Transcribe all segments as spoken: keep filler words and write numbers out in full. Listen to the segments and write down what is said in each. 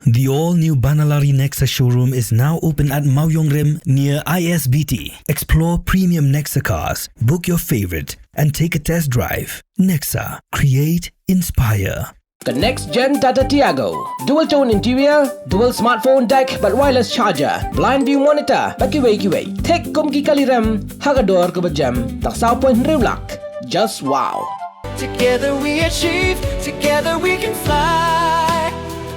The all-new Banalari Nexa showroom is now open at Mawiongrim near I S B T. Explore premium Nexa cars, book your favorite, and take a test drive. Nexa, create, inspire. Ka next gen Tata Tiago. Dual tone interior, dual smartphone deck, bad wireless charger, blind view monitor, bad kiwei kiwei. Thik kum ki kali rem, ha ka dor kaba jem, tang saw point hynriew lak. Just wow. Together we achieve, together we can fly.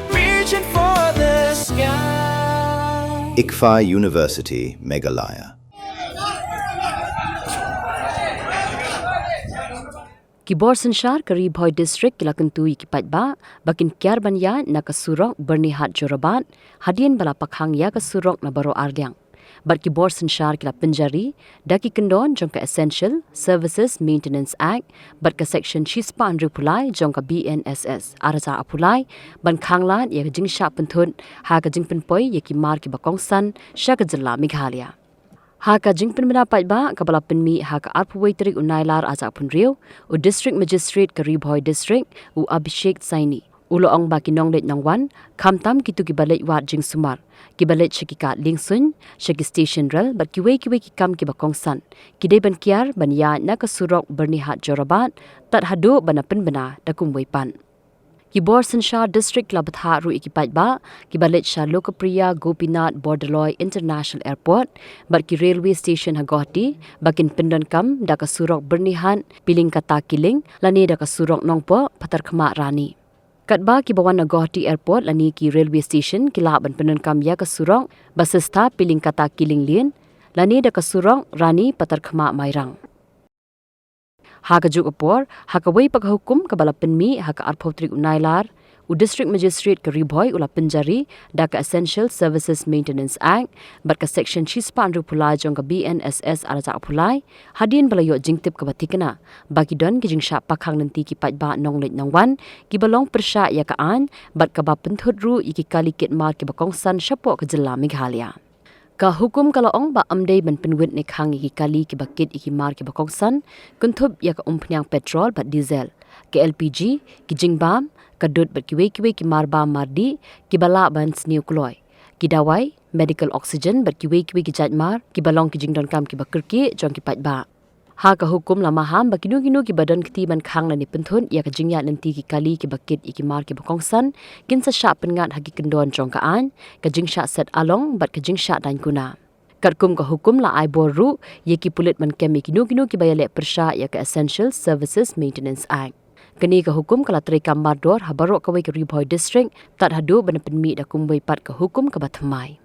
Reaching for the sky. ICFAI University, Meghalaya. Ki bor synshar ka Ri Bhoi District ki la kyntu ïa ki paidbah ba kin kiar ban ïaid na ka surok Byrnihat Jorabat, hadien ba la pakhang ïa ka surok na baroh arliang. Bad ki bor synshar ki la pynjari da ki kyndon jong ka Essential Services Maintenance Act bad ka Section shispah hynriewphew lai jong ka B N S S ar hajar arphew lai, ban khanglad ïa ka jingshah pynthut ha ka jingpynpoi ïa ki mar kiba kongsan sha ka jylla Meghalaya. Ha ka jingpynbna paidbah kaba la pynmih ha ka arphew wei tarik u Nailar ar hajar arphew hynriew, u District Magistrate ka Ri Bhoi District, u Abhishek Saini, u la ong ba ki nongleit nongwan, khamtam kito kiba leit wad jingsumar, kiba leit sha ki kad liengsuiñ, sha ki station rel bad kiwei kiwei ki kam kiba kongsan, ki dei ban kiar ban ïaid na ka surok Byrnihat Jorabat tad haduh ba na pynbna da kumwei pat. Ki bor synshar district ki la bthah ruh ïa ki paidbah kiba leit sha Lokapriya Gopinath Bordoloi International Airport bad ki railway station ha Guwahati ba kin pyndonkam da ka surok Byrnihat Pilingkata Killing lane da ka surok Nongpoh Patharkhmah Rani. Katba kiba wan na Guwahati Airport lane ki railway station ki lah ban pyndonkam ïa ka surok Basistha Pilingkata Killing Lane lane da ka surok Rani Patharkhmah Mairang. Ha kajuh ka por, ha kawei pat ka hukum kaba la pynmih ha ka arphew tarik u Nailar, u District Magistrate ka Ri Bhoi u la pynjari da ka Essential Services Maintenance Act bad ka Section shispah hynriewphew lai jong ka B N S S ar hajar arphew lai, hadien ba la ïoh jingtip kaba thikna ba ki don ki jingshah pakhang lynti ki paidbah nongleit nongwan kiba long pyrshah ïa ka aiñ bad kaba pynthut ruh ïa ki kali kit mar kiba kongsan shapoh ka jylla Meghalaya. Ka hukum ka la ong ba ym dei ban pynwit ne khang ïa ki kali kiba kit ïa ki mar kiba kongsan, kynthup ïa ka umphniang petrol bad diesel, ka L P G, ki jingbam, ka dud bad kiwei kiwei ki mar bam mar dih kiba lah ban sniew kloi, ki dawai, medical oxygen bad kiwei kiwei ki jait mar kiba long ki jingdonkam kiba kyrkieh jong ki paidbah. Ha ka hukum la maham ba kino kino kiba don kti ban khang lane pynthut ïa ka jingïaid lynti ki kali kiba kit ïa ki mar kiba kongsan, kin sa shah pynngat ha ki kyndon jong ka aiñ, ka jingshah set along bad ka jingshah daiñ kuna. Katkum ka hukum la ai bor ruh ïa ki pulit ban kem ïa kino kino kiba ïaleh pyrshah ïa ka Essential Services Maintenance Act. Kane ka hukum ka la treikam mardor ha baroh kawei ka Ri Bhoi District tad haduh ba na pynmih da kumwei pat ka hukum kaba thymmai.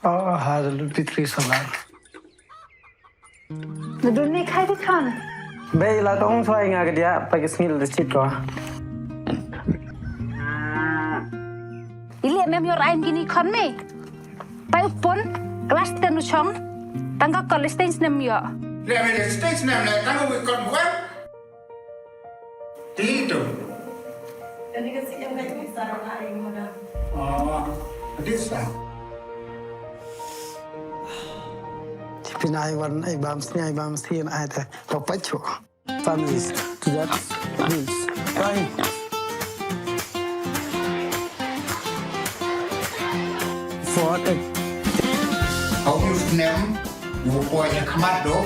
Oh, ha da lut pitri salar. Nadun ne khai bikhan. Bei la tong soi nga kedia pa ke snil de chit ko. Ili mem yor ain gini khon me. Pai upon kelas ten u chong. Tangka college ten snem yo. Le me le stage nem le tangka wi kon bukan. Ti tu. Kani ka sih yang kai bisa rona ai moda. Oh, this one. Pina ai wan ai bam sni ai bam sni ai ta. Papacho. Families to that means. Fine. For a Hau yu snem. Wu poi ïa khmat do.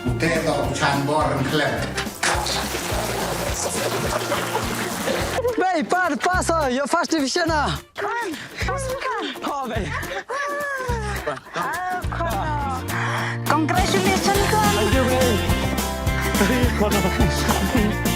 Wu te do u chan bor ren khlem. Bei, pat, pass, uh, your first division, ah. Come on, pass, come on. Oh, bei. Oh, come on. Congratulations, come on. Thank you, bei.